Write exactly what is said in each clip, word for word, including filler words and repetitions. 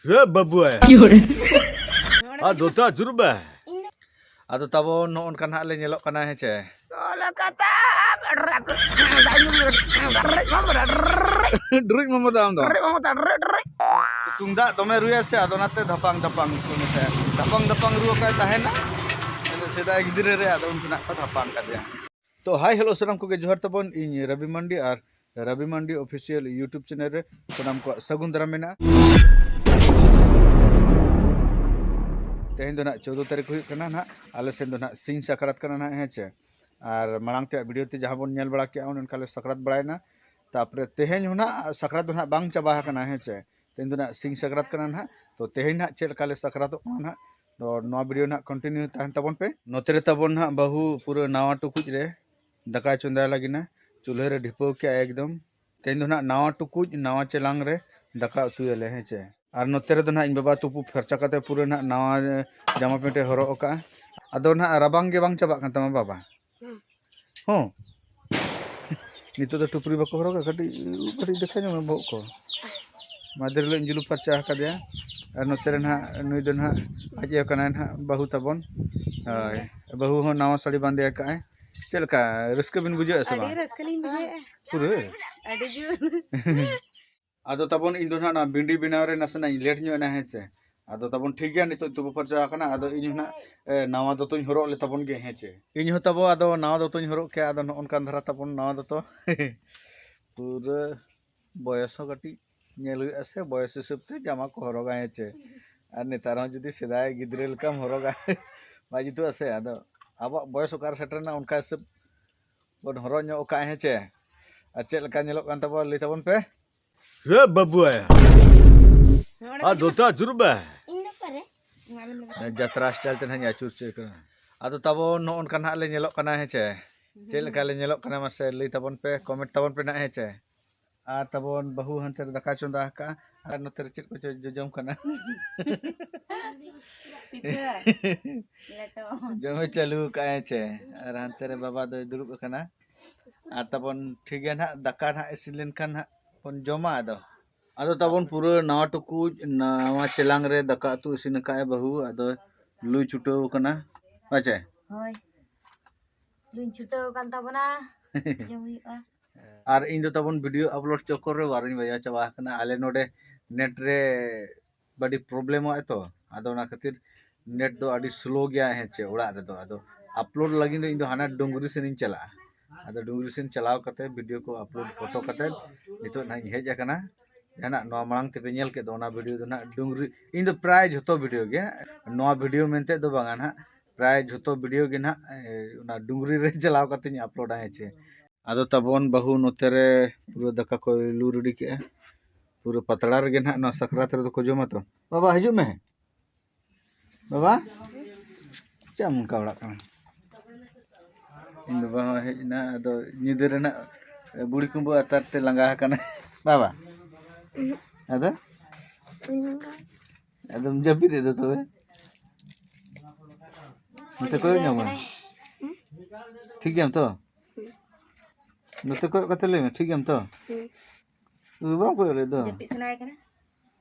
ᱨᱮ ᱵᱟᱹᱵᱩ ᱟᱭ᱾ ᱟᱨ ᱫᱚᱛᱟ ᱡᱩᱨᱩᱵ ᱵᱮ᱾ ᱟᱫᱚ ᱛᱟᱵᱚ ᱱᱚᱜᱼᱚ ᱱᱚᱝᱠᱟ ᱱᱟᱦᱟᱜ ᱞᱮ ᱧᱮᱞᱚᱜ ᱠᱟᱱᱟ, ᱦᱮᱸ ᱪᱮ? ᱰᱨᱩᱡ ᱢᱟᱢᱟ ᱫᱚ ᱟᱢ ᱫᱚ᱾ ᱛᱩᱢᱫᱟᱜ ᱫᱚᱢᱮ ᱨᱩᱭᱟ ᱥᱮ, ᱟᱫᱚ ᱚᱱᱟᱛᱮ ᱫᱷᱟᱯᱟᱝ ᱫᱷᱟᱯᱟᱝ ᱠᱚ ᱢᱮᱛᱟᱭᱟ᱾ ᱫᱷᱟᱯᱟᱝ ᱫᱷᱟᱯᱟᱝ ᱨᱩ ᱚᱠᱟᱭ ᱛᱟᱦᱮᱱᱟ? ᱟᱫᱚ ᱥᱮᱫᱟᱭ ᱜᱤᱫᱽᱨᱟᱹ ᱨᱮ, ᱟᱫᱚ ᱩᱱ ᱠᱷᱚᱱᱟᱜ ᱠᱚ ᱫᱷᱟᱯᱟᱝ ᱠᱟᱫᱮᱭᱟ᱾ ᱛᱚ ᱦᱟᱭ ᱦᱮᱞᱳ ᱥᱟᱱᱟᱢ ᱠᱚᱜᱮ ᱡᱚᱦᱟᱨ ᱛᱟᱵᱚᱱ, ᱤᱧ ᱨᱚᱵᱤ ᱢᱟᱱᱰᱤ ᱟᱨ ᱨᱚᱵᱤ ᱢᱟᱱᱰᱤ ᱚᱯᱷᱤᱥᱤᱭᱟᱞ YouTube ᱪᱮᱱᱮᱞ ᱨᱮ ᱥᱟᱱᱟᱢ ᱠᱚᱣᱟᱜ ᱥᱟᱹᱜᱩᱱ ᱫᱟᱨᱟᱢ ᱢᱮᱱᱟᱜᱼᱟ᱾ ᱛᱮᱦᱮᱧ ᱫᱚ ᱱᱟᱦᱟᱜ ᱪᱳᱫᱽᱫᱳ ᱛᱟᱹᱨᱤᱠᱷ ᱦᱩᱭᱩᱜ ᱠᱟᱱᱟ ᱱᱟᱦᱟᱜ, ᱟᱞᱮ ᱥᱮᱱ ᱫᱚ ᱱᱟᱦᱟᱜ ᱥᱤᱧ ᱥᱟᱠᱨᱟᱛ ᱠᱟᱱᱟ ᱱᱟᱦᱟᱜ, ᱦᱮᱸ ᱪᱮ? ᱟᱨ ᱢᱟᱲᱟᱝ ᱛᱮᱭᱟᱜ ᱵᱷᱤᱰᱤᱭᱳ ᱛᱮ ᱡᱟᱦᱟᱸ ᱵᱚᱱ ᱧᱮᱞ ᱵᱟᱲᱟ ᱠᱮᱜᱼᱟ, ᱚᱱᱮ ᱚᱱᱠᱟ ᱞᱮ ᱥᱟᱠᱨᱟᱛ ᱵᱟᱲᱟᱭᱮᱱᱟ᱾ ᱛᱟᱯᱚᱨᱮ ᱛᱮᱦᱮᱧ ᱦᱚᱸ ᱱᱟᱦᱟᱜ ᱥᱟᱠᱨᱟᱛ ᱫᱚ ᱱᱟᱦᱟᱜ ᱵᱟᱝ ᱪᱟᱵᱟ ᱟᱠᱟᱱᱟ, ᱦᱮᱸ ᱪᱮ? ᱛᱮᱦᱮᱧ ᱫᱚ ᱱᱟᱦᱟᱜ ᱥᱤᱧ ᱥᱟᱠᱨᱟᱛ ᱠᱟᱱᱟ ᱱᱟᱦᱟᱜ᱾ ᱛᱚ ᱛᱮᱦᱮᱧ ᱱᱟᱦᱟᱜ ᱪᱮᱫ ᱞᱮᱠᱟ ᱞᱮ ᱥᱟᱠᱨᱟᱛᱚᱜ ᱠᱟᱱᱟ ᱱᱟᱦᱟᱜ, ᱛᱚ ᱱᱚᱣᱟ ᱵᱷᱤᱰᱤᱭᱳ ᱱᱟᱦᱟᱜ ᱠᱚᱱᱴᱤᱱᱤᱭᱩ ᱛᱟᱦᱮᱱ ᱛᱟᱵᱚᱱ ᱯᱮ᱾ ᱱᱚᱛᱮ ᱨᱮ ᱛᱟᱵᱚᱱ ᱱᱟᱦᱟᱜ ᱵᱟᱹᱦᱩ ᱯᱩᱨᱟᱹ ᱱᱟᱣᱟ ᱴᱩᱠᱩᱡ ᱨᱮ ᱫᱟᱠᱟᱭ ᱪᱚᱸᱫᱟᱭ ᱞᱟᱹᱜᱤᱫ ᱱᱟ, ᱪᱩᱞᱦᱟᱹ ᱨᱮ ᱰᱷᱤᱯᱟᱹᱣ ᱠᱮᱜᱼᱟᱭ ᱮᱠᱫᱚᱢ᱾ ᱛᱮᱦᱮᱧ ᱫᱚ ᱱᱟᱦᱟᱜ ᱱᱟᱣᱟ ᱴᱩᱠᱩᱡ, ᱱᱟᱣᱟ ᱪᱮᱞᱟᱝ ᱨᱮ ᱫᱟᱠᱟ ᱩᱛᱩᱭᱟᱞᱮ, ᱦᱮᱸ ᱪᱮ? ᱟᱨ ᱱᱚᱛᱮ ᱨᱮᱫᱚ ᱱᱟᱦᱟᱜ ᱤᱧ ᱵᱟᱵᱟ ᱛᱩᱯᱩ ᱯᱷᱟᱨᱪᱟ ᱠᱟᱛᱮ ᱯᱩᱨᱟᱹ ᱱᱟᱦᱟᱜ ᱱᱟᱣᱟ ᱡᱟᱢᱟ ᱯᱮᱱᱴ ᱮ ᱦᱚᱨᱚᱜ ᱟᱠᱟᱜᱼᱟ᱾ ᱟᱫᱚ ᱱᱟᱦᱟᱜ ᱨᱟᱵᱟᱝ ᱜᱮ ᱵᱟᱝ ᱪᱟᱵᱟᱜ ᱠᱟᱱ ᱛᱟᱢᱟ ᱵᱟᱵᱟ? ᱦᱚᱸ᱾ ᱱᱤᱛᱚᱜ ᱫᱚ ᱴᱩᱯᱨᱤ ᱵᱟᱠᱚ ᱦᱚᱨᱚᱜᱟ, ᱠᱟᱹᱴᱤᱡ, ᱠᱟᱹᱴᱤᱡ ᱫᱮᱠᱷᱟᱣ ᱧᱚᱜ ᱢᱮ ᱵᱚᱦᱚᱜ ᱠᱚ᱾ ᱢᱟᱫᱷᱮᱨ ᱦᱤᱞᱳᱜ ᱤᱧ ᱡᱩᱞᱩᱯ ᱯᱷᱟᱨᱪᱟ ᱟᱠᱟᱫᱮᱭᱟ᱾ ᱟᱨ ᱱᱚᱛᱮ ᱨᱮ ᱱᱟᱦᱟᱜ ᱱᱩᱭ ᱫᱚ ᱱᱟᱦᱟᱜ ᱟᱡ ᱟᱭᱳ ᱠᱟᱱᱟᱭ ᱱᱟᱦᱟᱜ, ᱵᱟᱹᱦᱩ ᱛᱟᱵᱚᱱ᱾ ᱦᱳᱭ, ᱵᱟᱹᱦᱩ ᱦᱚᱸ ᱱᱟᱣᱟ ᱥᱟᱹᱲᱤ ᱵᱟᱸᱫᱮ ᱟᱠᱟᱫ ᱟᱭ᱾ ᱪᱮᱫ ᱞᱮᱠᱟ ᱨᱟᱹᱥᱠᱟᱹ ᱵᱤᱱ ᱵᱩᱡᱷᱟᱹᱣᱮᱫᱼᱟ ᱥᱮ ᱟᱹᱰᱤ ᱵᱟᱝ? ᱨᱟᱹᱥᱠᱟᱹ ᱞᱤᱧ ᱵᱩᱡᱷᱟᱹᱣᱮᱫᱼᱟ᱾ ᱯᱩᱨᱟᱹ? ᱟᱹᱰᱤ ᱡᱳᱨ᱾ ᱟᱫᱚ ᱛᱟᱵᱚᱱ ᱤᱧ ᱫᱚ ᱱᱟᱦᱟᱜ ᱚᱱᱟ ᱵᱤᱱᱰᱤ ᱵᱮᱱᱟᱣ ᱨᱮ ᱱᱟᱥᱮᱱᱟᱜ ᱤᱧ ᱞᱮᱴ ᱧᱚᱜ ᱮᱱᱟ, ᱦᱮᱸ ᱪᱮ? ᱟᱫᱚ ᱛᱟᱵᱚᱱ ᱴᱷᱤᱠ ᱜᱮᱭᱟ, ᱱᱤᱛᱚᱜ ᱛᱩᱯᱩ ᱯᱷᱟᱨᱪᱟ ᱟᱠᱟᱱᱟ᱾ ᱟᱫᱚ ᱤᱧ ᱦᱚᱸ ᱱᱟᱦᱟᱜ, ᱮ, ᱱᱟᱣᱟ ᱫᱚᱛᱚᱧ ᱦᱚᱨᱚᱜ ᱞᱮ ᱛᱟᱵᱚᱱ ᱜᱮ, ᱦᱮᱸ ᱪᱮ? ᱤᱧ ᱦᱚᱸ ᱛᱟᱵᱚ ᱟᱫᱚ ᱱᱟᱣᱟ ᱫᱚᱛᱚᱧ ᱦᱚᱨᱚᱜ ᱠᱮᱜᱼᱟ᱾ ᱟᱫᱚ ᱱᱚᱜᱼᱚ ᱱᱚᱝᱠᱟᱱ ᱫᱷᱟᱨᱟ ᱛᱟᱵᱚᱱ ᱱᱟᱣᱟ ᱫᱚᱛᱚ᱾ ᱯᱩᱨᱟᱹ ᱵᱚᱭᱚᱥ ᱦᱚᱸ ᱠᱟᱹᱴᱤᱡ ᱧᱮᱞ ᱦᱩᱭᱩᱜᱼᱟ ᱥᱮ, ᱵᱚᱭᱚᱥ ᱦᱤᱥᱟᱹᱵ ᱛᱮ ᱡᱟᱢᱟ ᱠᱚ ᱦᱚᱨᱚᱜᱟ, ᱦᱮᱸ ᱪᱮ? ᱟᱨ ᱱᱮᱛᱟᱨ ᱦᱚᱸ ᱡᱩᱫᱤ ᱥᱮᱫᱟᱭ ᱜᱤᱫᱽᱨᱟᱹ ᱞᱮᱠᱟᱢ ᱦᱚᱨᱚᱜᱟ, ᱵᱟᱭ ᱡᱩᱛᱩᱜᱼᱟ ᱥᱮ᱾ ᱟᱫᱚ ᱟᱵᱚᱣᱟᱜ ᱵᱚᱭᱚᱥ ᱚᱠᱟᱨᱮ ᱥᱮᱴᱮᱨᱮᱱᱟ, ᱚᱱᱠᱟ ᱦᱤᱥᱟᱹᱵ ᱵᱚᱱ ᱦᱚᱨᱚᱜ ᱧᱚᱜ ᱠᱟᱜᱼᱟ, ᱦᱮᱸ ᱪᱮ? ᱟᱨ ᱪᱮᱫ ᱞᱮᱠᱟ ᱧᱮᱞᱚᱜ ᱠᱟᱱ ᱛᱟᱵᱚᱣᱟ, ᱞᱟᱹᱭ ᱛᱟᱵᱚᱱ ᱯᱮ᱾ ᱨᱮ ᱵᱟᱹᱵᱩ ᱟᱭᱟ᱾ ᱟᱨ ᱫᱚᱛᱟ ᱡᱩᱨᱩᱵ ᱵᱮ᱾ ᱤᱧ ᱫᱚ ᱚᱠᱟᱨᱮ? ᱡᱟᱛᱨᱟ ᱥᱴᱟᱭᱤᱞ ᱛᱮ ᱱᱟᱦᱟᱜ ᱤᱧ ᱟᱹᱪᱩᱨ ᱦᱚᱪᱚᱭᱮ ᱠᱟᱱᱟ᱾ ᱟᱫᱚ ᱛᱟᱵᱚ ᱱᱚᱜᱼᱚ ᱱᱚᱝᱠᱟ ᱱᱟᱦᱟᱜ ᱞᱮ ᱧᱮᱞᱚᱜ ᱠᱟᱱᱟ, ᱦᱮᱸ ᱪᱮ? ᱪᱮᱫ ᱞᱮᱠᱟ ᱞᱮ ᱧᱮᱞᱚᱜ ᱠᱟᱱᱟ, ᱢᱟᱥᱮ ᱞᱟᱹᱭ ᱛᱟᱵᱚᱱ ᱯᱮ, ᱠᱚᱢᱮᱱᱴ ᱛᱟᱵᱚᱱ ᱯᱮ ᱱᱟᱦᱟᱜ, ᱦᱮᱸ ᱪᱮ? ᱟᱨ ᱛᱟᱵᱚᱱ ᱵᱟᱹᱦᱩ ᱦᱟᱱᱛᱮ ᱨᱮ ᱫᱟᱠᱟᱭ ᱪᱚᱸᱫᱟ ᱟᱠᱟᱫᱼᱟ, ᱟᱨ ᱱᱚᱛᱮ ᱨᱮ ᱪᱮᱫ ᱠᱚᱪᱚ ᱡᱚᱡᱚᱢ ᱠᱟᱱᱟ᱾ ᱯᱤᱴᱷᱟᱹ᱾ ᱞᱮᱴᱚ᱾ ᱡᱚᱢᱮ ᱪᱟᱹᱞᱩ ᱟᱠᱟᱫᱼᱟ, ᱦᱮᱸ ᱪᱮ? ᱟᱨ ᱦᱟᱱᱛᱮ ᱨᱮ ᱵᱟᱵᱟ ᱫᱚᱭ ᱫᱩᱲᱩᱵ ᱟᱠᱟᱱᱟ᱾ ᱟᱨ ᱛᱟᱵᱚᱱ ᱴᱷᱤᱠ ᱜᱮᱭᱟ ᱱᱟᱦᱟᱜ, ᱫᱟᱠᱟ ᱱᱟᱦᱟᱜ ᱤᱥᱤᱱ ᱞᱮᱱᱠᱷᱟᱱ ᱱᱟᱦᱟᱜ ᱵᱚᱱ ᱡᱚᱢᱟ᱾ ᱟᱫᱚ ᱟᱫᱚ ᱛᱟᱵᱚᱱ ᱯᱩᱨᱟᱹ ᱱᱟᱣᱟ ᱴᱩᱠᱩᱡ, ᱱᱟᱣᱟ ᱪᱮᱞᱟᱝ ᱨᱮ ᱫᱟᱠᱟ ᱩᱛᱩ ᱤᱥᱤᱱ ᱟᱠᱟᱫ ᱮ ᱵᱟᱹᱦᱩ, ᱟᱫᱚ ᱞᱩᱭ ᱪᱷᱩᱴᱟᱹᱣ ᱟᱠᱟᱱᱟ᱾ ᱦᱳᱭ ᱪᱮ? ᱦᱳᱭ, ᱞᱩᱧ ᱪᱷᱩᱴᱟᱹᱣ ᱟᱠᱟᱱ ᱛᱟᱵᱚᱱᱟ᱾ ᱡᱚᱢ ᱦᱩᱭᱩᱜᱼᱟ᱾ ᱟᱨ ᱤᱧ ᱫᱚ ᱛᱟᱵᱚᱱ video upload ᱪᱚᱠᱚᱨ ᱨᱮ ᱵᱟᱨᱤᱧ ᱵᱟᱡᱟᱣ ᱪᱟᱵᱟ ᱟᱠᱟᱱᱟ᱾ ᱟᱞᱮ ᱱᱚᱰᱮ net ᱨᱮ ᱟᱹᱰᱤ problemᱚᱜᱼᱟᱭ ᱛᱚ, ᱟᱫᱚ ᱚᱱᱟ ᱠᱷᱟᱹᱛᱤᱨ net ᱫᱚ ᱟᱹᱰᱤ slow ᱜᱮᱭᱟ ᱦᱮᱸ ᱪᱮ ᱚᱲᱟᱜ ᱨᱮᱫᱚ᱾ ᱟᱫᱚ upload ᱞᱟᱹᱜᱤᱫ ᱫᱚ ᱤᱧ ᱫᱚ ᱦᱟᱱᱟ ᱰᱩᱝᱨᱤ ᱥᱮᱱ ᱤᱧ ᱪᱟᱞᱟᱜᱼᱟ᱾ ᱟᱫᱚ ᱰᱩᱝᱨᱤ ᱥᱮᱱ ᱪᱟᱞᱟᱣ ᱠᱟᱛᱮ video ᱠᱚ upload photo ᱠᱟᱛᱮ ᱱᱤᱛᱚᱜ ᱱᱟᱦᱟᱜ ᱤᱧ ᱦᱮᱡ ᱟᱠᱟᱱᱟ᱾ ᱡᱟᱦᱟᱱᱟᱜ ᱱᱚᱣᱟ ᱢᱟᱲᱟᱝ ᱛᱮᱯᱮ ᱧᱮᱞ ᱠᱮᱫ ᱫᱚ, ᱚᱱᱟ video ᱫᱚ ᱱᱟᱦᱟᱜ ᱰᱩᱝᱨᱤ, ᱤᱧ ᱫᱚ ᱯᱨᱟᱭ ᱡᱷᱚᱛᱚ video ᱜᱮ, ᱱᱚᱣᱟ video ᱢᱮᱱᱛᱮ ᱫᱚ ᱵᱟᱝᱟ ᱱᱟᱦᱟᱜ, ᱯᱨᱟᱭ ᱡᱷᱚᱛᱚ video ᱜᱮ ᱱᱟᱦᱟᱜ, ᱮ, ᱚᱱᱟ ᱰᱩᱝᱨᱤ ᱨᱮ ᱪᱟᱞᱟᱣ ᱠᱟᱛᱮᱧ uploadᱟ ᱦᱮᱸ ᱪᱮ᱾ ᱟᱫᱚ ᱛᱟᱵᱚᱱ ᱵᱟᱹᱦᱩ ᱱᱚᱛᱮ ᱨᱮ ᱯᱩᱨᱟᱹ ᱫᱟᱠᱟ ᱠᱚᱭ ᱞᱩ ready ᱠᱮᱜᱼᱟ᱾ ᱯᱩᱨᱟᱹ ᱯᱟᱛᱲᱟ ᱨᱮᱜᱮ ᱱᱟᱦᱟᱜ ᱱᱚᱣᱟ ᱥᱟᱠᱨᱟᱛ ᱨᱮᱫᱚ ᱠᱚ ᱡᱚᱢᱟ ᱛᱚ᱾ ᱵᱟᱵᱟ, ᱦᱤᱡᱩᱜ ᱢᱮ᱾ ᱵᱟᱵᱟ, ᱪᱮᱫ ᱮᱢ ᱚᱱᱠᱟ ᱵᱟᱲᱟᱜ ᱠᱟᱱᱟ? ᱤᱧ ᱵᱟᱵᱟ ᱦᱚᱸ ᱦᱮᱡ ᱮᱱᱟ, ᱟᱫᱚ ᱧᱤᱫᱟᱹ ᱨᱮᱱᱟᱜ ᱵᱩᱲᱦᱤ ᱠᱩᱢᱵᱟᱹ ᱟᱛᱟᱨ ᱛᱮ ᱞᱟᱸᱜᱟ ᱟᱠᱟᱱᱟ᱾ ᱵᱟᱵᱟ, ᱟᱫᱚ ᱟᱫᱚᱢ ᱡᱟᱹᱯᱤᱫ ᱮᱫᱟ ᱛᱚᱵᱮ? ᱱᱚᱛᱮ ᱠᱚᱭᱚᱜ ᱧᱚᱜ ᱢᱮ᱾ ᱴᱷᱤᱠ ᱜᱮᱭᱟᱢ ᱛᱚ? ᱱᱚᱛᱮ ᱠᱚᱭᱚᱜ ᱠᱟᱛᱮ ᱞᱟᱹᱭ ᱢᱮ, ᱴᱷᱤᱠ ᱜᱮᱭᱟᱢ ᱛᱚ? ᱦᱩᱸ᱾ ᱵᱟᱢ ᱠᱚᱭᱚᱜ ᱞᱮᱫ ᱫᱚ? ᱡᱟᱹᱯᱤᱫ ᱥᱟᱱᱟᱭᱮ ᱠᱟᱱᱟ᱾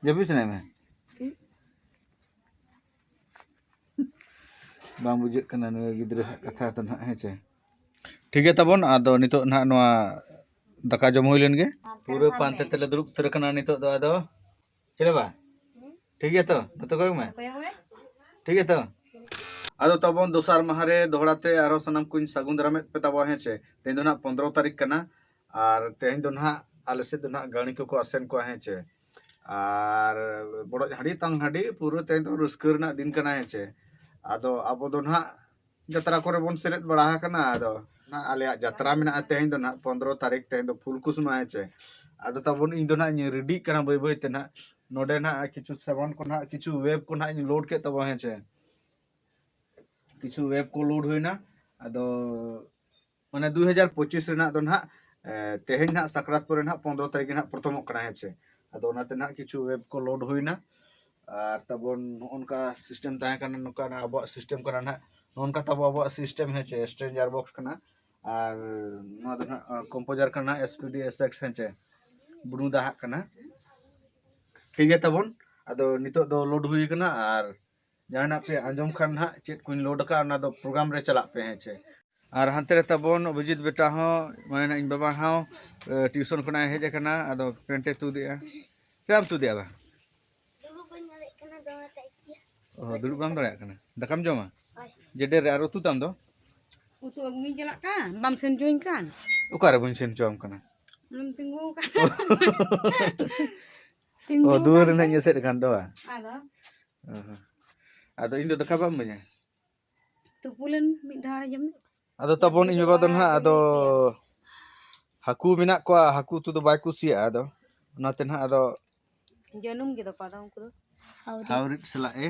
ᱡᱟᱹᱯᱤᱫ ᱥᱟᱱᱟᱭᱮᱫ ᱢᱮ? ᱦᱩᱸ᱾ ᱵᱟᱝ ᱵᱩᱡᱷᱟᱹᱜ ᱠᱟᱱᱟ ᱱᱩᱭ ᱜᱤᱫᱽᱨᱟᱹ ᱦᱟᱜ ᱠᱟᱛᱷᱟ ᱫᱚ ᱱᱟᱦᱟᱜ, ᱦᱮᱸ ᱪᱮ? ᱴᱷᱤᱠ ᱜᱮᱭᱟ ᱛᱟᱵᱚᱱ, ᱟᱫᱚ ᱱᱤᱛᱚᱜ ᱱᱟᱦᱟᱜ ᱱᱚᱣᱟ ᱫᱟᱠᱟ ᱡᱚᱢ ᱦᱩᱭ ᱞᱮᱱ ᱜᱮ᱾ ᱯᱩᱨᱟᱹ ᱯᱟᱱᱛᱮ ᱛᱮᱞᱮ ᱫᱩᱲᱩᱵ ᱩᱛᱟᱹᱨ ᱟᱠᱟᱱᱟ ᱱᱤᱛᱚᱜ ᱫᱚ᱾ ᱟᱫᱚ ᱪᱮᱫ ᱵᱟ? ᱴᱷᱤᱠ ᱜᱮᱭᱟ ᱛᱚ? ᱱᱚᱛᱮ ᱠᱚᱭᱚᱜ ᱢᱮ᱾ ᱠᱚᱭᱚᱜ ᱢᱮ᱾ ᱴᱷᱤᱠ ᱜᱮᱭᱟ ᱛᱚ? ᱟᱫᱚ ᱛᱟᱵᱚᱱ ᱫᱚᱥᱟᱨ ᱢᱟᱦᱟ ᱨᱮ ᱫᱚᱦᱲᱟ ᱛᱮ ᱟᱨᱦᱚᱸ ᱥᱟᱱᱟᱢ ᱠᱚᱧ ᱥᱟᱹᱜᱩᱱ ᱫᱟᱨᱟᱢᱮᱫ ᱯᱮ ᱛᱟᱵᱚᱱᱟ, ᱦᱮᱸ ᱪᱮ? ᱛᱮᱦᱮᱧ ᱫᱚ ᱱᱟᱦᱟᱜ ᱯᱚᱱᱫᱽᱨᱚ ᱛᱟᱹᱨᱤᱠᱷ ᱠᱟᱱᱟ᱾ ᱟᱨ ᱛᱮᱦᱮᱧ ᱫᱚ ᱱᱟᱦᱟᱜ ᱟᱞᱮ ᱥᱮᱫ ᱫᱚ ᱱᱟᱦᱟᱜ ᱜᱟᱹᱲᱤ ᱠᱚᱠᱚ ᱟᱥᱮᱱ ᱠᱚᱣᱟ, ᱦᱮᱸ ᱪᱮ? ᱟᱨ ᱵᱚᱰᱚᱡ ᱦᱟᱺᱰᱤ ᱛᱟᱝ ᱦᱟᱺᱰᱤ ᱯᱩᱨᱟᱹ ᱛᱮᱦᱮᱧ ᱫᱚ ᱨᱟᱹᱥᱠᱟᱹ ᱨᱮᱱᱟᱜ ᱫᱤᱱ ᱠᱟᱱᱟ, ᱦᱮᱸ ᱪᱮ? ᱟᱫᱚ ᱟᱵᱚ ᱫᱚ ᱱᱟᱦᱟᱜ ᱡᱟᱛᱨᱟ ᱠᱚᱨᱮ ᱵᱚᱱ ᱥᱮᱞᱮᱫ ᱵᱟᱲᱟ ᱟᱠᱟᱱᱟ᱾ ᱟᱫᱚ ᱱᱟᱦᱟᱜ ᱟᱞᱮᱭᱟᱜ ᱡᱟᱛᱨᱟ ᱢᱮᱱᱟᱜᱼᱟ ᱛᱮᱦᱮᱧ ᱫᱚ ᱱᱟᱦᱟᱜ ᱯᱚᱱᱫᱽᱨᱚ ᱛᱟᱹᱨᱤᱠᱷ, ᱛᱮᱦᱮᱧ ᱫᱚ ᱯᱷᱩᱞᱠᱩᱥᱢᱟ, ᱦᱮᱸ ᱪᱮ? ᱟᱫᱚ ᱛᱟᱵᱚᱱ ᱤᱧ ᱫᱚ ᱱᱟᱦᱟᱜ ᱤᱧ ready ᱠᱟᱱᱟ ᱵᱟᱹᱭ ᱵᱟᱹᱭ ᱛᱮ ᱱᱟᱦᱟᱜ᱾ ᱱᱚᱰᱮ ᱱᱟᱦᱟᱜ ᱠᱤᱪᱷᱩ ᱥᱟᱢᱟᱱ ᱠᱚ ᱱᱟᱦᱟᱜ, ᱠᱤᱪᱷᱩ wave ᱠᱚ ᱱᱟᱦᱟᱜ ᱤᱧ load ᱠᱮᱫ ᱛᱟᱵᱚᱱᱟ, ᱦᱮᱸ ᱪᱮ? ᱠᱤᱪᱷᱩ wave ᱠᱚ load ᱦᱩᱭᱱᱟ᱾ ᱟᱫᱚ ᱢᱟᱱᱮ ᱫᱩ ᱦᱟᱡᱟᱨ ᱯᱚᱸᱪᱤᱥ ᱨᱮᱱᱟᱜ ᱫᱚ ᱱᱟᱦᱟᱜ, ᱮ, ᱛᱮᱦᱮᱧ ᱱᱟᱦᱟᱜ ᱥᱟᱠᱨᱟᱛ ᱯᱚᱨᱮ ᱱᱟᱦᱟᱜ ᱯᱚᱱᱫᱽᱨᱚ ᱛᱟᱹᱨᱤᱠᱷ ᱜᱮ ᱱᱟᱦᱟᱜ ᱯᱨᱚᱛᱷᱚᱢᱚᱜ ᱠᱟᱱᱟ, ᱦᱮᱸ ᱪᱮ? ᱟᱫᱚ ᱚᱱᱟᱛᱮ ᱱᱟᱦᱟᱜ ᱠᱤᱪᱷᱩ wave ᱠᱚ load ᱦᱩᱭᱱᱟ᱾ ᱟᱨ ᱛᱟᱵᱚᱱ ᱱᱚᱜᱼᱚ ᱱᱚᱝᱠᱟ system ᱛᱟᱦᱮᱸ ᱠᱟᱱᱟ, ᱱᱚᱝᱠᱟ ᱟᱵᱚᱣᱟᱜ system ᱠᱟᱱᱟ ᱱᱟᱦᱟᱜ, ᱱᱚᱜᱼᱚ ᱱᱚᱝᱠᱟ ᱛᱟᱵᱚ ᱟᱵᱚᱣᱟᱜ system, ᱦᱮᱸ ᱪᱮ? Stranger box ᱠᱟᱱᱟ᱾ ᱟᱨ ᱱᱚᱣᱟ ᱫᱚ ᱱᱟᱦᱟᱜ, ᱟ, Composer ᱠᱟᱱᱟ, S P D S X, ᱦᱮᱸ ᱪᱮ? ᱵᱩᱱᱩ ᱫᱟᱦᱟᱜ ᱠᱟᱱᱟ᱾ ᱴᱷᱤᱠ ᱜᱮ ᱛᱟᱵᱚᱱ᱾ ᱟᱫᱚ ᱱᱤᱛᱚᱜ ᱫᱚ ᱞᱳᱰ ᱦᱩᱭ ᱠᱟᱱᱟ, ᱟᱨ ᱡᱟᱦᱟᱱᱟᱜ ᱯᱮ ᱟᱸᱡᱚᱢ ᱠᱷᱟᱱ ᱱᱟᱦᱟᱜ ᱪᱮᱫ ᱠᱚᱧ ᱞᱳᱰ ᱟᱠᱟᱫ, ᱚᱱᱟ ᱫᱚ ᱯᱨᱳᱜᱨᱟᱢ ᱨᱮ ᱪᱟᱞᱟᱜ ᱯᱮ, ᱦᱮᱸ ᱪᱮ? ᱟᱨ ᱦᱟᱱᱛᱮ ᱨᱮ ᱛᱟᱵᱚᱱ ᱚᱵᱷᱤᱡᱤᱛ ᱵᱮᱴᱟ ᱦᱚᱸ, ᱢᱟᱱᱮ ᱱᱟᱜ ᱤᱧ ᱵᱟᱵᱟ ᱦᱚᱸ, ᱮ, ᱴᱤᱭᱩᱥᱚᱱ ᱠᱷᱚᱱᱟᱜ ᱮ ᱦᱮᱡ ᱟᱠᱟᱱᱟ᱾ ᱟᱫᱚ ᱯᱮᱱᱴ ᱮ ᱛᱩᱫ ᱮᱜᱼᱟ᱾ ᱪᱮᱫ ᱮᱢ ᱛᱩᱫ ᱮᱜᱼᱟ ᱵᱟ? ᱫᱩᱲᱩᱵ ᱵᱟᱹᱧ ᱫᱟᱲᱮᱭᱟᱜ ᱠᱟᱱᱟ, ᱫᱚᱢᱮ ᱴᱟᱭᱤᱴ ᱜᱮᱭᱟ᱾ ᱚ, ᱫᱩᱲᱩᱵ ᱵᱟᱢ ᱫᱟᱲᱮᱭᱟᱜ ᱠᱟᱱᱟ? ᱫᱟᱠᱟᱢ ᱡᱚᱢᱟ? ᱦᱳᱭ᱾ ᱡᱮᱰᱮᱨ ᱨᱮ ᱟᱨ ᱩᱛᱩ ᱛᱟᱢ ᱫᱚ? ᱩᱛᱩ ᱟᱹᱜᱩᱧ ᱪᱟᱞᱟᱜ ᱠᱟᱱ, ᱵᱟᱢ ᱥᱮᱱ ᱦᱚᱪᱚᱧ ᱠᱟᱱ᱾ ᱚᱠᱟᱨᱮ ᱵᱟᱹᱧ ᱥᱮᱱ ᱦᱚᱪᱚᱣᱟᱢ ᱠᱟᱱᱟ? ᱟᱢᱮᱢ ᱛᱤᱸᱜᱩ ᱟᱠᱟᱱ᱾ ᱛᱤᱸᱜᱩ ᱚ, ᱫᱩᱣᱟᱹᱨ ᱟᱠᱟᱱ᱾ ᱨᱮ ᱱᱟᱜ ᱤᱧ ᱮᱥᱮᱫ ᱟᱠᱟᱱ ᱫᱚ ᱵᱟᱝ? ᱟᱫᱚ? ᱚ ᱦᱚᱸ᱾ ᱟᱫᱚ ᱤᱧ ᱫᱚ ᱫᱟᱠᱟ ᱵᱟᱢ ᱤᱢᱟᱹᱧᱟ? ᱛᱩᱯᱩ ᱞᱮᱱ ᱢᱤᱫ ᱫᱷᱟᱣ ᱨᱮ ᱡᱚᱢ ᱢᱮ᱾ ᱟᱫᱚ ᱛᱟᱵᱚᱱ ᱤᱧ ᱵᱟᱵᱟ ᱫᱚ ᱱᱟᱦᱟᱜ ᱟᱫᱚ ᱦᱟᱹᱠᱩ ᱢᱮᱱᱟᱜ ᱠᱚᱣᱟ, ᱦᱟᱹᱠᱩ ᱩᱛᱩ ᱫᱚ ᱵᱟᱭ ᱠᱩᱥᱤᱭᱟᱜᱼᱟ᱾ ᱟᱫᱚ ᱚᱱᱟᱛᱮ ᱱᱟᱦᱟᱜ ᱟᱫᱚ ᱡᱟᱹᱱᱩᱢ ᱜᱮ ᱫᱚᱠᱚ ᱟᱫᱚ ᱩᱱᱠᱩ ᱫᱚ᱾ ᱦᱟᱣᱨᱤ᱾ ᱦᱟᱣᱨᱤᱫ ᱥᱟᱞᱟᱜ ᱮ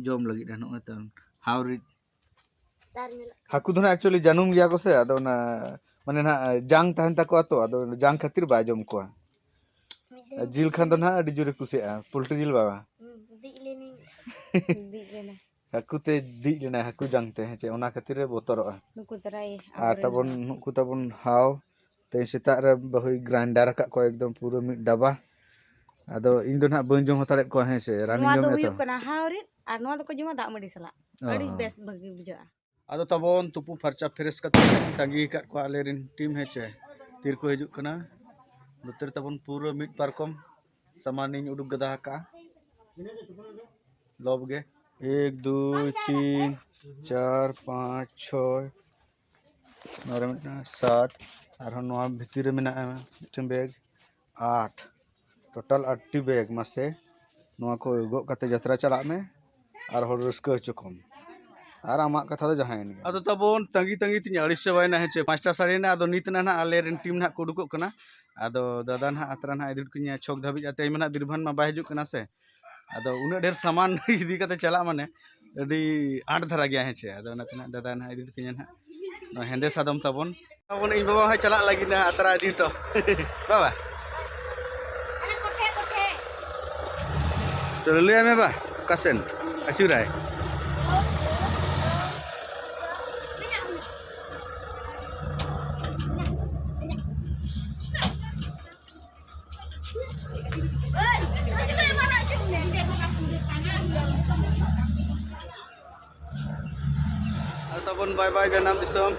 ᱡᱚᱢ ᱞᱟᱹᱜᱤᱫ ᱱᱚᱜᱼᱚᱭ ᱛᱟᱵᱚᱱ ᱦᱟᱣᱨᱤᱫ᱾ ᱛᱟᱨ ᱧᱮᱞᱚᱜ ᱦᱟᱹᱠᱩ ᱫᱚ ᱱᱟᱦᱟᱜ actually ᱡᱟᱹᱱᱩᱢ ᱜᱮᱭᱟ ᱠᱚ ᱥᱮ, ᱟᱫᱚ ᱚᱱᱟ ᱢᱟᱱᱮ ᱱᱟᱦᱟᱜ ᱡᱟᱝ ᱛᱟᱦᱮᱱ ᱛᱟᱠᱚᱣᱟ ᱛᱚ, ᱟᱫᱚ ᱡᱟᱝ ᱠᱷᱟᱹᱛᱤᱨ ᱵᱟᱭ ᱡᱚᱢ ᱠᱚᱣᱟ᱾ ᱢᱤᱫ ᱫᱤᱱ ᱟᱨ ᱡᱤᱞ ᱠᱷᱟᱱ ᱫᱚ ᱱᱟᱦᱟᱜ ᱟᱹᱰᱤ ᱡᱳᱨᱮ ᱠᱩᱥᱤᱭᱟᱜᱼᱟ, ᱯᱳᱞᱴᱨᱤ ᱡᱤᱞ ᱵᱟᱵᱟ᱾ ᱦᱩᱸ, ᱫᱤᱡ ᱞᱮᱱᱟᱹᱧ᱾ ᱫᱤᱡ ᱞᱮᱱᱟ᱾ ᱦᱟᱹᱠᱩ ᱛᱮ ᱫᱤᱡ ᱞᱮᱱᱟᱭ, ᱦᱟᱹᱠᱩ ᱡᱟᱝ ᱛᱮ, ᱦᱮᱸ ᱪᱮ, ᱚᱱᱟ ᱠᱷᱟᱹᱛᱤᱨ ᱮ ᱵᱚᱛᱚᱨᱚᱜᱼᱟ᱾ ᱱᱩᱠᱩ ᱫᱟᱨᱟᱭ ᱟᱨ ᱟᱵᱚᱨᱮᱱ ᱛᱟᱵᱚᱱ ᱦᱚᱲ᱾ ᱱᱩᱠᱩ ᱛᱟᱵᱚᱱ ᱦᱟᱣ, ᱛᱮᱦᱮᱧ ᱥᱮᱛᱟᱜ ᱨᱮ ᱵᱟᱹᱦᱩᱭ ᱜᱨᱟᱭᱱᱰᱟᱨ ᱟᱠᱟᱫ ᱠᱚᱣᱟ ᱮᱠᱫᱚᱢ ᱯᱩᱨᱟᱹ ᱢᱤᱫ ᱰᱟᱵᱟ᱾ ᱟᱫᱚ ᱤᱧ ᱫᱚ ᱱᱟᱦᱟᱜ ᱵᱟᱹᱧ ᱡᱚᱢ ᱦᱟᱛᱟᱲᱮᱫ ᱠᱚᱣᱟ, ᱦᱮᱸ ᱥᱮ, ᱨᱟᱱᱤᱧ ᱱᱚᱣᱟ ᱫᱚ ᱡᱚᱢᱮᱫ ᱦᱩᱭᱩᱜ ᱛᱟᱢ᱾ ᱠᱟᱱᱟ ᱦᱟᱣᱨᱤᱫ, ᱟᱨ ᱱᱚᱣᱟ ᱫᱚᱠᱚ ᱡᱚᱢᱟ ᱫᱟᱜ ᱢᱟᱹᱰᱤ ᱥᱟᱞᱟᱜ᱾ ᱚ᱾ ᱟᱹᱰᱤ ᱵᱮᱥ ᱵᱷᱟᱹᱜᱤ ᱵᱩᱡᱷᱟᱹᱜᱼᱟ᱾ ᱟᱫᱚ ᱛᱟᱵᱚᱱ ᱛᱩᱯᱩ ᱯᱷᱟᱨᱪᱟ ᱯᱷᱨᱮᱥ ᱠᱟᱛᱮ ᱛᱟᱺᱜᱤ ᱟᱠᱟᱫ ᱠᱚᱣᱟ ᱟᱞᱮ ᱨᱮᱱ ᱴᱤᱢ, ᱦᱮᱸ ᱪᱮ, ᱛᱤᱨᱮᱠᱚ ᱦᱤᱡᱩᱜ ᱠᱟᱱᱟ᱾ ᱱᱚᱛᱮ ᱨᱮ ᱛᱟᱵᱚᱱ ᱯᱩᱨᱟᱹ ᱢᱤᱫ ᱯᱟᱨᱠᱚᱢ ᱥᱟᱢᱟᱱᱤᱧ ᱩᱰᱩᱠ ᱜᱟᱫᱟ ᱟᱠᱟᱫᱼᱟ᱾ ᱞᱚᱵ ᱜᱮ᱾ ᱮᱠ, ᱫᱩᱭ, ᱛᱤᱱ, ᱪᱟᱨ, ᱯᱟᱸᱪ, ᱪᱷᱚᱭ, ᱱᱚᱣᱟ ᱨᱮ ᱢᱤᱫᱴᱟᱝ ᱥᱟᱛ, ᱟᱨᱦᱚᱸ ᱱᱚᱣᱟ ᱵᱷᱤᱛᱤᱨ ᱨᱮ ᱢᱮᱱᱟᱜᱼᱟ ᱢᱤᱫᱴᱮᱱ ᱵᱮᱜᱽ, ᱟᱴ, ᱴᱳᱴᱟᱞ ᱟᱴᱴᱤ ᱵᱮᱜᱽ᱾ ᱢᱟᱥᱮ, ᱱᱚᱣᱟ ᱠᱚ ᱜᱚᱜ ᱠᱟᱛᱮ ᱡᱟᱛᱨᱟ ᱪᱟᱞᱟᱜ ᱢᱮ ᱟᱨ ᱦᱚᱲ ᱨᱟᱹᱥᱠᱟᱹ ᱦᱚᱪᱚ ᱠᱚᱢ᱾ ᱟᱨ ᱟᱢᱟᱜ ᱠᱟᱛᱷᱟ ᱫᱚ ᱡᱟᱦᱟᱸᱭᱮᱱ ᱜᱮ᱾ ᱟᱫᱚ ᱛᱟᱵᱚᱱ ᱛᱟᱺᱜᱤ ᱛᱟᱺᱜᱤ ᱛᱤᱧ ᱟᱹᱲᱤᱥ ᱪᱟᱵᱟᱭᱮᱱᱟ, ᱦᱮᱸ ᱪᱮ, ᱯᱟᱸᱪᱴᱟ ᱥᱟᱰᱮᱭᱮᱱᱟ᱾ ᱟᱫᱚ ᱱᱤᱛ ᱱᱟᱦᱟᱜ ᱟᱞᱮ ᱨᱮᱱ ᱴᱤᱢ ᱱᱟᱦᱟᱜ ᱠᱚ ᱩᱰᱩᱠᱚᱜ ᱠᱟᱱᱟ᱾ ᱟᱫᱚ ᱫᱟᱫᱟ ᱱᱟᱦᱟᱜ ᱟᱛᱨᱟ ᱱᱟᱦᱟᱜ ᱤᱫᱤ ᱦᱚᱴᱚ ᱠᱟᱹᱧᱟ ᱪᱷᱚᱠ ᱫᱷᱟᱹᱵᱤᱡ, ᱟᱨ ᱛᱮᱦᱮᱧ ᱢᱟ ᱱᱟᱦᱟᱜ ᱵᱤᱨᱵᱷᱟᱱ ᱢᱟ ᱵᱟᱭ ᱦᱤᱡᱩᱜ ᱠᱟᱱᱟ ᱥᱮ᱾ ᱟᱫᱚ ᱩᱱᱟᱹᱜ ᱰᱷᱮᱨ ᱥᱟᱢᱟᱱ ᱤᱫᱤ ᱠᱟᱛᱮ ᱪᱟᱞᱟᱜ ᱢᱟᱱᱮ ᱟᱹᱰᱤ ᱟᱸᱴ ᱫᱷᱟᱨᱟ ᱜᱮᱭᱟ, ᱦᱮᱸ ᱪᱮ᱾ ᱟᱫᱚ ᱚᱱᱟᱛᱮ ᱱᱟᱦᱟᱜ ᱫᱟᱫᱟ ᱱᱟᱦᱟᱜ ᱤᱫᱤ ᱦᱚᱴᱚ ᱠᱟᱹᱧᱟ ᱱᱟᱦᱟᱜ ᱱᱚᱣᱟ ᱦᱮᱸᱫᱮ ᱥᱟᱫᱚᱢ ᱛᱟᱵᱚᱱ᱾ ᱛᱟᱵᱚᱱ ᱤᱧ ᱵᱟᱵᱟ ᱦᱚᱸᱭ ᱪᱟᱞᱟᱜ ᱞᱟᱹᱜᱤᱫ ᱱᱟᱦᱟᱜ ᱟᱛᱨᱟ ᱤᱫᱤ ᱦᱚᱴᱚ᱾ ᱵᱟᱵᱟ᱾ ᱛᱚ ᱞᱟᱹᱭᱟᱭ ᱢᱮ ᱵᱟ, ᱚᱠᱟ ᱥᱮᱱ ᱟᱹᱪᱩᱨᱟᱭ? ᱵᱟᱭ ᱵᱟᱭ ᱡᱟᱱᱟᱢ ᱫᱤᱥᱚᱢ,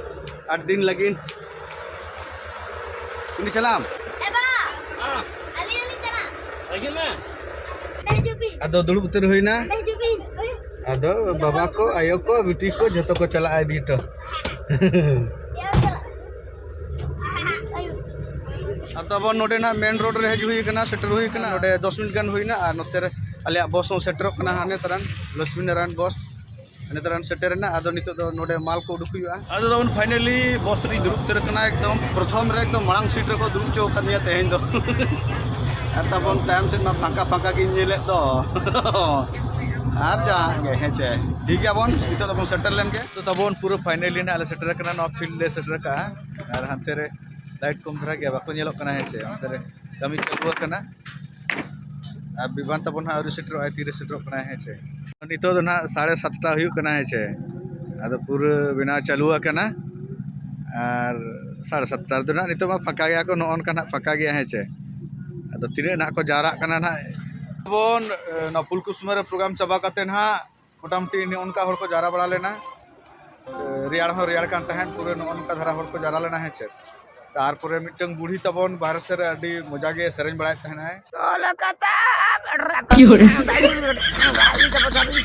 ᱟᱴ ᱫᱤᱱ ᱞᱟᱹᱜᱤᱫ᱾ ᱩᱱᱤ ᱪᱟᱞᱟᱢ᱾ ᱮ ᱵᱟ! ᱦᱮᱸ᱾ ᱟᱹᱞᱤᱧ ᱦᱚᱸᱞᱤᱧ ᱪᱟᱞᱟᱜ᱾ ᱦᱤᱡᱩᱜ ᱢᱮ᱾ ᱦᱤᱡᱩᱜ ᱵᱤᱱ᱾ ᱟᱫᱚ ᱫᱩᱲᱩᱵ ᱩᱛᱟᱹᱨ ᱦᱩᱭᱱᱟ᱾ ᱦᱤᱡᱩᱜ ᱵᱤᱱ᱾ ᱟᱫᱚ ᱵᱟᱵᱟ ᱠᱚ, ᱟᱭᱳ ᱠᱚ, ᱵᱤᱴᱤ ᱠᱚ ᱡᱷᱚᱛᱚ ᱠᱚ ᱪᱟᱞᱟᱜᱼᱟ ᱤᱫᱤ ᱦᱚᱴᱚ᱾ ᱪᱟᱞᱟᱜ᱾ ᱟᱫᱚ ᱟᱵᱚ ᱱᱚᱰᱮ ᱱᱟᱜ ᱢᱮᱱ ᱨᱳᱰ ᱨᱮ ᱦᱮᱡ ᱦᱩᱭ ᱠᱟᱱᱟ, ᱥᱮᱴᱮᱨ ᱦᱩᱭ ᱠᱟᱱᱟ᱾ ᱱᱚᱰᱮ ᱫᱚᱥ ᱢᱤᱱᱤᱴ ᱜᱟᱱ ᱦᱩᱭᱱᱟ ᱟᱨ ᱱᱚᱛᱮ ᱨᱮ ᱟᱞᱮᱭᱟᱜ ᱵᱚᱥ ᱦᱚᱸ ᱥᱮᱴᱮᱨᱚᱜ ᱠᱟᱱᱟ, ᱦᱟᱱᱮ ᱛᱟᱨᱟᱱ ᱞᱚᱠᱥᱢᱤ ᱱᱟᱨᱟᱭᱚᱱ ᱵᱚᱥ᱾ ᱱᱮᱛᱟᱨᱟᱱ ᱥᱮᱴᱮᱨᱮᱱᱟ᱾ ᱟᱫᱚ ᱱᱤᱛᱚᱜ ᱫᱚ ᱱᱚᱰᱮ ᱢᱟᱞ ᱠᱚ ᱩᱰᱩᱠ ᱦᱩᱭᱩᱜᱼᱟ᱾ ᱟᱫᱚ ᱛᱟᱵᱚᱱ finally ᱵᱚᱥ ᱨᱤᱧ ᱫᱩᱲᱩᱵ ᱩᱛᱟᱹᱨ ᱟᱠᱟᱱᱟ, ᱮᱠᱫᱚᱢ ᱯᱨᱚᱛᱷᱚᱢ ᱨᱮ ᱮᱠᱫᱚᱢ ᱢᱟᱲᱟᱝ ᱥᱤᱴ ᱨᱮᱠᱚ ᱫᱩᱲᱩᱵ ᱦᱚᱪᱚ ᱟᱠᱟᱫᱤᱧᱟ ᱛᱮᱦᱮᱧ ᱫᱚ᱾ ᱟᱨ ᱛᱟᱵᱚᱱ ᱛᱟᱭᱚᱢ ᱥᱮᱫ ᱢᱟ ᱯᱷᱟᱸᱠᱟ ᱯᱷᱟᱸᱠᱟ ᱜᱤᱧ ᱧᱮᱞᱮᱫ ᱫᱚ᱾ ᱟᱨ ᱡᱟᱦᱟᱸ ᱜᱮ, ᱦᱮᱸ ᱪᱮ, ᱴᱷᱤᱠ ᱜᱮᱭᱟ ᱵᱚᱱ, ᱱᱤᱛᱚᱜ ᱫᱚᱵᱚᱱ ᱥᱮᱴᱮᱨ ᱞᱮᱱ ᱜᱮ᱾ ᱛᱚ ᱛᱟᱵᱚᱱ ᱯᱩᱨᱟᱹ finally ᱱᱟᱜ ᱞᱮ ᱥᱮᱴᱮᱨ ᱟᱠᱟᱱᱟ, ᱱᱚᱣᱟ field ᱞᱮ ᱥᱮᱴᱮᱨ ᱟᱠᱟᱜᱼᱟ᱾ ᱟᱨ ᱦᱟᱱᱛᱮ ᱨᱮ light ᱠᱚᱢ ᱫᱷᱟᱨᱟ ᱜᱮᱭᱟ, ᱵᱟᱠᱚ ᱧᱮᱞᱚᱜ ᱠᱟᱱᱟ, ᱦᱮᱸ ᱪᱮ, ᱚᱱᱛᱮ ᱨᱮ ᱠᱟᱹᱢᱤ ᱪᱟᱹᱞᱩ ᱟᱠᱟᱱᱟ᱾ ᱟᱨ ᱵᱤᱵᱟᱱ ᱛᱟᱵᱚᱱ ᱦᱟᱸᱜ ᱟᱹᱣᱨᱤ ᱥᱮᱴᱮᱨᱚᱜᱼᱟ, ᱛᱤᱨᱮ ᱥᱮᱴᱮᱨᱚᱜ ᱠᱟᱱᱟ, ᱦᱮᱸ ᱪᱮ᱾ ᱱᱤᱛᱚᱜ ᱫᱚ ᱱᱟᱦᱟᱜ ᱥᱟᱲᱮ ᱥᱟᱛᱴᱟ ᱦᱩᱭᱩᱜ ᱠᱟᱱᱟ, ᱦᱮᱸ ᱪᱮ᱾ ᱟᱫᱚ ᱯᱩᱨᱟᱹ ᱵᱮᱱᱟᱣ ᱪᱟᱹᱞᱩ ᱟᱠᱟᱱᱟ᱾ ᱟᱨ ᱥᱟᱲᱮ ᱥᱟᱛᱴᱟ ᱨᱮᱫᱚ ᱱᱟᱦᱟᱜ ᱱᱤᱛᱚᱜ ᱢᱟ ᱯᱷᱟᱸᱠᱟ ᱜᱮᱭᱟ ᱠᱚ, ᱱᱚᱜᱼᱚ ᱱᱚᱝᱠᱟ ᱱᱟᱦᱟᱜ ᱯᱷᱟᱸᱠᱟ ᱜᱮᱭᱟ, ᱦᱮᱸ ᱪᱮ᱾ ᱟᱫᱚ ᱛᱤᱱᱟᱹᱜ ᱱᱟᱦᱟᱜ ᱠᱚ ᱡᱟᱣᱨᱟᱜ ᱠᱟᱱᱟ ᱱᱟᱦᱟᱜ᱾ ᱵᱚᱱ, ᱮ, ᱱᱚᱣᱟ ᱯᱷᱩᱞᱠᱩᱥᱢᱟᱹ ᱨᱮ program ᱪᱟᱵᱟ ᱠᱟᱛᱮ ᱱᱟᱦᱟᱜ ᱢᱚᱴᱟᱢᱩᱴᱤ ᱱᱚᱜᱼᱚ ᱱᱚᱝᱠᱟ ᱦᱚᱲ ᱠᱚ ᱡᱟᱣᱨᱟ ᱵᱟᱲᱟ ᱞᱮᱱᱟ᱾ ᱨᱮᱭᱟᱲ ᱦᱚᱸ ᱨᱮᱭᱟᱲ ᱠᱟᱱ ᱛᱟᱦᱮᱸᱫ, ᱯᱩᱨᱟᱹ ᱱᱚᱜᱼᱚ ᱱᱚᱝᱠᱟ ᱫᱷᱟᱨᱟ ᱦᱚᱲ ᱠᱚ ᱡᱟᱣᱨᱟ ᱞᱮᱱᱟ, ᱦᱮᱸ ᱪᱮ᱾ ᱛᱟᱨᱯᱚᱨᱮ ᱢᱤᱫᱴᱟᱝ ᱵᱩᱲᱦᱤ ᱛᱟᱵᱚᱱ ᱵᱟᱦᱨᱮ ᱥᱮᱫ ᱨᱮ ᱟᱹᱰᱤ ᱢᱚᱡᱟ ᱜᱮ ᱥᱮᱨᱮᱧ ᱵᱟᱲᱟᱭᱮᱫ ᱛᱟᱦᱮᱱᱟᱭ᱾ ᱠᱚᱞᱠᱟᱛᱟ ᱠᱤ ᱦᱚᱲ?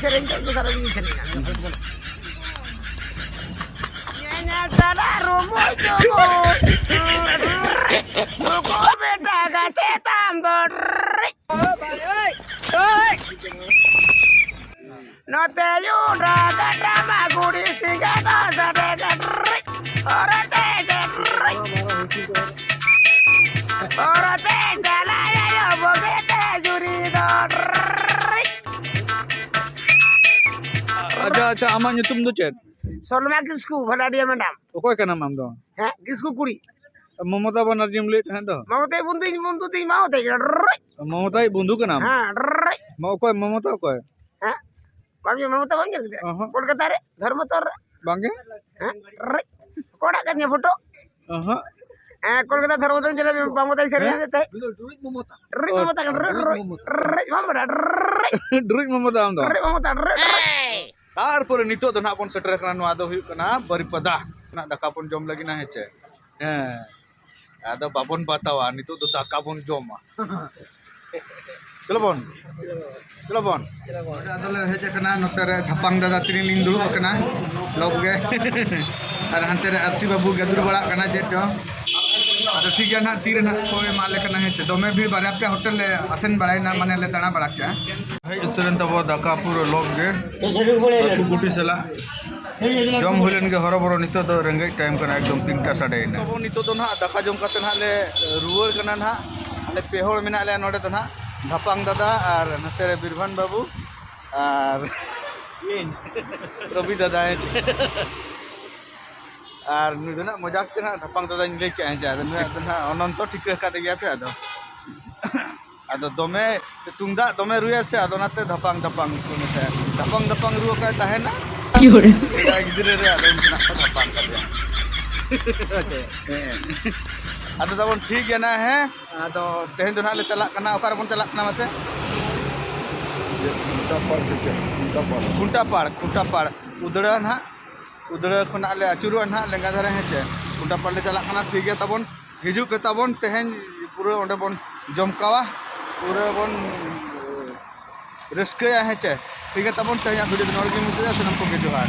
ᱥᱮᱨᱮᱧ ᱫᱚ ᱤᱧ ᱫᱚ ᱥᱟᱨᱟ ᱜᱤᱧ ᱥᱮᱨᱮᱧᱟ᱾ ᱧᱮᱧᱮᱞ ᱪᱟᱞᱟᱜ ᱨᱩᱢᱩᱭ ᱪᱩᱢᱩᱭ᱾ ᱱᱩᱠᱩ ᱵᱮᱴᱟ ᱜᱟᱛᱮ ᱛᱟᱢ ᱫᱚ᱾ ᱱᱚᱛᱮ ᱭᱩᱰᱟ ᱜᱟᱰᱟ ᱢᱟ ᱜᱩᱲᱤ ᱥᱤᱸᱜᱟ ᱫᱚ ᱥᱟᱰᱮ ᱜᱟᱰᱨᱤ᱾ ᱚᱨᱮ ᱛᱮ ᱜᱟᱰᱨᱤ᱾ ᱚᱨᱮ ᱛᱮ ᱪᱟᱞᱟᱭ ᱟᱭᱳ ᱵᱚᱜᱮ ᱛᱮ ᱡᱩᱨᱤ ᱫᱚ᱾ ᱟᱪᱪᱷᱟ, ᱟᱪᱪᱷᱟ, ᱟᱢᱟᱜ ᱧᱩᱛᱩᱢ ᱫᱚ ᱪᱮᱫ? ᱥᱚᱞᱢᱟ ᱠᱤᱥᱠᱩ, ᱵᱷᱟᱰᱟᱰᱤᱭᱟ ᱢᱮᱰᱟᱢ᱾ ᱚᱠᱚᱭ ᱠᱟᱱᱟᱢ ᱟᱢ ᱫᱚ? ᱦᱮᱸ, ᱠᱤᱥᱠᱩ ᱠᱩᱲᱤ᱾ ᱢᱚᱢᱚᱛᱟ ᱵᱟᱱᱟᱨᱡᱤᱢ ᱞᱟᱹᱭᱮᱫ ᱛᱟᱦᱮᱸᱫ ᱫᱚ? ᱢᱚᱢᱚᱛᱟᱭ ᱵᱚᱱᱫᱷᱩ, ᱤᱧ ᱵᱚᱱᱫᱷᱩ ᱛᱤᱧ ᱢᱟᱢᱚᱛᱟᱭ ᱠᱟᱱᱟ᱾ ᱰᱨᱨᱨᱨ᱾ ᱢᱚᱢᱚᱛᱟᱭ ᱵᱚᱱᱫᱷᱩ ᱠᱟᱱᱟᱢ? ᱦᱮᱸ, ᱰᱨᱨᱨᱨ᱾ ᱢᱟ, ᱚᱠᱚᱭ ᱢᱚᱢᱚᱛᱟ ᱚᱠᱚᱭ? ᱦᱮᱸ? ᱵᱟᱢ ᱧᱮᱞ, ᱢᱚᱢᱚᱛᱟ ᱵᱟᱢ ᱧᱮᱞ ᱠᱮᱫᱮᱭᱟ? ᱚᱦᱚᱸ᱾ ᱠᱳᱞᱠᱟᱛᱟ ᱨᱮ, ᱫᱷᱚᱨᱢᱚᱛᱚᱞ ᱨᱮ᱾ ᱵᱟᱝᱜᱮ᱾ ᱦᱮᱸ? ᱰᱨᱨᱨᱨ᱾ ᱚᱠᱚᱭ ᱚᱲᱟᱜ ᱠᱟᱱ ᱛᱤᱧᱟ ᱯᱷᱳᱴᱳ? ᱚᱦᱚᱸ᱾ ᱦᱮᱸ, ᱠᱳᱞᱠᱟᱛᱟ ᱫᱷᱚᱨᱢᱚᱛᱚᱞ ᱡᱮᱞᱟ ᱨᱮ ᱢᱚᱢᱚᱛᱟᱭ ᱥᱮᱨᱮᱧ ᱦᱮᱸ? ᱞᱮᱫ ᱛᱟᱦᱮᱸᱫ᱾ ᱰᱨᱨᱨ ᱢᱚᱢᱚᱛᱟ᱾ ᱰᱨᱨᱨ ᱢᱚᱢᱚᱛᱟ, ᱰᱨᱨᱨ, ᱰᱨᱨᱨ, ᱰᱨᱨᱨ, ᱵᱟᱢ ᱵᱟᱰᱟᱭᱟ? ᱰᱨᱨᱨ᱾ ᱰᱨᱨᱨ ᱢᱚᱢᱚᱛᱟ ᱟᱢ ᱫᱚ? ᱰᱨᱨᱨ ᱢᱚᱢᱚᱛᱟ, ᱰᱨᱨᱨ᱾ ᱛᱟᱨᱯᱚᱨᱮ ᱱᱤᱛᱚᱜ ᱫᱚ ᱱᱟᱦᱟᱜ ᱵᱚᱱ ᱥᱮᱴᱮᱨ ᱟᱠᱟᱱᱟ, ᱱᱚᱣᱟ ᱫᱚ ᱦᱩᱭᱩᱜ ᱠᱟᱱᱟ ᱵᱟᱹᱨᱤᱯᱟᱫᱟ᱾ ᱱᱟᱜ ᱫᱟᱠᱟ ᱵᱚᱱ ᱡᱚᱢ ᱞᱟᱹᱜᱤᱫ ᱱᱟ, ᱦᱮᱸ ᱪᱮ? ᱦᱮᱸ, ᱟᱫᱚ ᱵᱟᱵᱚᱱ ᱵᱟᱛᱟᱣᱟ, ᱱᱤᱛᱚᱜ ᱫᱚ ᱫᱟᱠᱟ ᱵᱚᱱ ᱡᱚᱢᱟ᱾ ᱪᱚᱞᱚ ᱵᱚᱱ, ᱪᱚᱞᱚ ᱵᱚᱱ᱾ ᱱᱚᱰᱮ ᱟᱫᱚ ᱞᱮ ᱦᱮᱡ ᱟᱠᱟᱱᱟ, ᱱᱚᱛᱮ ᱨᱮ ᱫᱷᱟᱯᱟᱝ ᱫᱟᱫᱟ ᱛᱤᱨᱤᱧ ᱞᱤᱧ ᱫᱩᱲᱩᱵ ᱟᱠᱟᱱᱟ, ᱞᱚᱵ ᱜᱮ᱾ ᱟᱨ ᱦᱟᱱᱛᱮ ᱨᱮ ᱟᱨᱥᱤ ᱵᱟᱹᱵᱩ ᱜᱟᱹᱫᱩᱨ ᱵᱟᱲᱟᱜ ᱠᱟᱱᱟ ᱪᱮᱫ ᱪᱚ᱾ ᱟᱫᱚ ᱴᱷᱤᱠ ᱜᱮᱭᱟ ᱱᱟᱦᱟᱜ, ᱛᱤᱨᱮ ᱱᱟᱦᱟᱜ ᱠᱚ ᱮᱢᱟ ᱞᱮ ᱠᱟᱱᱟ, ᱦᱮᱸ ᱪᱮ? ᱫᱚᱢᱮ ᱵᱷᱤᱲ, ᱵᱟᱨᱭᱟ ᱯᱮᱭᱟ ᱦᱳᱴᱮᱞ ᱞᱮ ᱟᱥᱮᱱ ᱵᱟᱲᱟᱭᱮᱱᱟ, ᱢᱟᱱᱮ ᱞᱮ ᱫᱟᱬᱟ ᱵᱟᱲᱟ ᱠᱮᱜᱼᱟ᱾ ᱦᱮᱡ ᱩᱛᱟᱹᱨᱮᱱ ᱛᱟᱵᱚ ᱫᱟᱠᱟ ᱯᱩᱨᱟᱹ ᱞᱚᱵ ᱜᱮ, ᱞᱟᱹᱴᱩ ᱠᱩᱴᱤ ᱥᱟᱞᱟᱜ᱾ ᱡᱚᱢ ᱦᱩᱭ ᱞᱮᱱ ᱜᱮ ᱦᱚᱨᱚᱵᱚᱨᱚ, ᱱᱤᱛᱚᱜ ᱫᱚ ᱨᱮᱸᱜᱮᱡ ᱴᱟᱭᱤᱢ ᱠᱟᱱᱟ, ᱮᱠᱫᱚᱢ ᱛᱤᱱᱴᱟ ᱥᱟᱰᱮᱭᱮᱱᱟ᱾ ᱟᱵᱚ ᱱᱤᱛᱚᱜ ᱫᱚ ᱱᱟᱦᱟᱜ ᱫᱟᱠᱟ ᱡᱚᱢ ᱠᱟᱛᱮ ᱱᱟᱦᱟᱜ ᱞᱮ ᱨᱩᱣᱟᱹᱲ ᱠᱟᱱᱟ ᱱᱟᱦᱟᱜ᱾ ᱟᱞᱮ ᱯᱮ ᱦᱚᱲ ᱢᱮᱱᱟᱜ ᱞᱮᱭᱟ ᱱᱚᱰᱮ ᱫᱚ ᱱᱟᱦᱟᱜ, ᱫᱷᱟᱯᱟᱝ ᱫᱟᱫᱟ ᱟᱨ ᱱᱚᱛᱮ ᱨᱮ ᱵᱤᱨᱵᱷᱟᱱ ᱵᱟᱹᱵᱩ ᱟᱨ ᱤᱧ, ᱨᱚᱵᱤ ᱫᱟᱫᱟ, ᱦᱮᱸ ᱪᱮ? ᱟᱨ ᱱᱩᱭ ᱫᱚ ᱱᱟᱦᱟᱜ ᱢᱚᱡᱟᱠ ᱛᱮ ᱱᱟᱦᱟᱜ ᱫᱷᱟᱯᱟᱝ ᱫᱟᱫᱟᱧ ᱞᱟᱹᱭ ᱠᱮᱜᱼᱟ, ᱦᱮᱸ ᱪᱮ? ᱟᱫᱚ ᱱᱩᱭᱟᱜ ᱫᱚ ᱱᱟᱦᱟᱜ ᱚᱱᱚᱱᱛᱚ ᱴᱷᱤᱠᱟᱹ ᱟᱠᱟᱫ ᱜᱮᱭᱟ ᱯᱮ᱾ ᱟᱫᱚ ᱟᱫᱚ ᱫᱚᱢᱮ ᱛᱩᱢᱫᱟᱜ ᱫᱚᱢᱮ ᱨᱩᱭᱟ ᱥᱮ, ᱟᱫᱚ ᱚᱱᱟᱛᱮ ᱫᱷᱟᱯᱟᱝ ᱫᱷᱟᱯᱟᱝ ᱠᱚ ᱢᱮᱛᱟᱭᱟ᱾ ᱫᱷᱟᱯᱟᱝ ᱫᱷᱟᱯᱟᱝ ᱨᱩ ᱚᱠᱟᱭ ᱛᱟᱦᱮᱱᱟ? ᱠᱤ ᱦᱚᱲ? ᱥᱮᱫᱟᱭ ᱜᱤᱫᱽᱨᱟᱹ ᱨᱮ ᱟᱫᱚ ᱩᱱᱠᱩ ᱱᱟᱜ ᱠᱚ ᱫᱷᱟᱯᱟᱝ ᱠᱟᱫᱮᱭᱟ᱾ ᱦᱮᱸ᱾ ᱟᱫᱚ ᱛᱟᱵᱚᱱ ᱴᱷᱤᱠ ᱜᱮᱭᱟ ᱱᱟ, ᱦᱮᱸ? ᱟᱫᱚ ᱛᱮᱦᱮᱧ ᱫᱚ ᱱᱟᱜ ᱞᱮ ᱪᱟᱞᱟᱜ ᱠᱟᱱᱟ᱾ ᱚᱠᱟ ᱨᱮᱵᱚᱱ ᱪᱟᱞᱟᱜ ᱠᱟᱱᱟ ᱢᱟᱥᱮ? ᱠᱷᱩᱱᱴᱟ ᱯᱟᱲ ᱥᱮ ᱪᱮᱫ? ᱠᱷᱩᱱᱴᱟ ᱯᱟᱲ᱾ ᱠᱷᱩᱱᱴᱟ ᱯᱟᱲ, ᱠᱷᱩᱱᱴᱟ ᱯᱟᱲ᱾ ᱩᱫᱽᱲᱟ ᱱᱟᱜ, ᱩᱫᱽᱲᱟ ᱠᱷᱚᱱᱟᱜ ᱞᱮ ᱟᱹᱪᱩᱨᱚᱜᱼᱟ ᱱᱟᱜ ᱞᱮᱸᱜᱟ ᱫᱷᱟᱨᱮ, ᱦᱮᱸ ᱪᱮ? ᱠᱷᱩᱱᱴᱟ ᱯᱟᱲ ᱞᱮ ᱪᱟᱞᱟᱜ ᱠᱟᱱᱟ, ᱴᱷᱤᱠ ᱜᱮᱭᱟ ᱛᱟᱵᱚᱱ᱾ ᱦᱤᱡᱩᱜ ᱯᱮ ᱛᱟᱵᱚᱱ, ᱛᱮᱦᱮᱧ ᱯᱩᱨᱟᱹ ᱚᱸᱰᱮ ᱵᱚᱱ ᱡᱚᱢ ᱠᱟᱣᱟ, ᱯᱩᱨᱟᱹ ᱵᱚᱱ ᱨᱟᱹᱥᱠᱟᱹᱭᱟ, ᱦᱮᱸ ᱪᱮ? ᱴᱷᱤᱠ ᱜᱮᱭᱟ ᱛᱟᱵᱚᱱ, ᱛᱮᱦᱮᱧᱟᱜ ᱵᱷᱤᱰᱤᱭᱳ ᱫᱚ ᱱᱚᱰᱮ ᱜᱮ ᱢᱩᱪᱟᱹᱫᱟ᱾ ᱥᱟᱱᱟᱢ ᱠᱚᱜᱮ ᱡᱚᱦᱟᱨ᱾